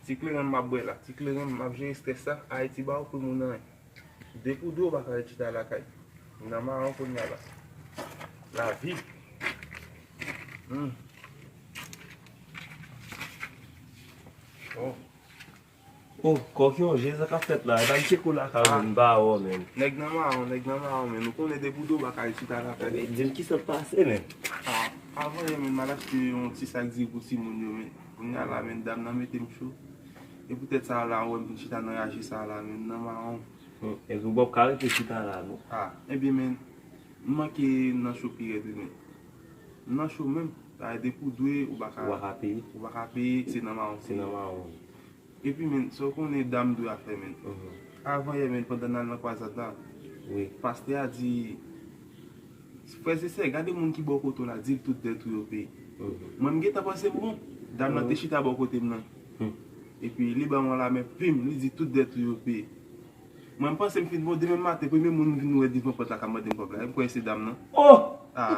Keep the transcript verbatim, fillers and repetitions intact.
Ti kleren m ap bwè la. Ti kleren m ap jere strès la. Ayiti ba ou pou moun anyen. De pou de ou pa ka ret chita lakay. Nan mawon kounye a la. Lavi. Hmm. Oh. Oh, kòk yon je sa k ap fèt la. E pa m tcheke w lakay ou, men m pa wè w, men. Nèg nan mawon, nèg nan mawon, men nou konnen de pou de ou pa ka ret chita lakay. Di m kisa k pase, men. Ah, avan yè, men, m al achte yon ti sak diri pou timoun yo, men. Kounye a la, men, dam nan mete m cho. E poutèt sa la, ou wè m vin chita nan raje sa la, men, nan mawon. Hmm, epi w p ap ka rete chita la, non. Ah, ebyen, men, m manke nan cho pi rèd, wi, men. M nan cho menm. Sa vle di pou dwe, ou pa ka, ou pa ka peye. Ou pa ka peye, se nan mawon. Se nan mawon. Epi, men, sa w konnen dam dwe a fè, men. Mhm. Avan yè, men, pandan n al nan kwazad la, wi, pastè a di, frè e sè, gade moun ki bò kote w la, di l tout dèt ou yo peye. Mhm. Mwen, m gentan panse m bon. Dam nan te chita bò kote m nan. Hmm. Epi, li ban mwen lanmen, pim, li di tout dèt ou yo peye. Mwen, m panse m fin bon, demen maten, premye moun m vin wè divan pòt la k ap mande m kòb la, e m kwè se dam nan. Oh! Ah.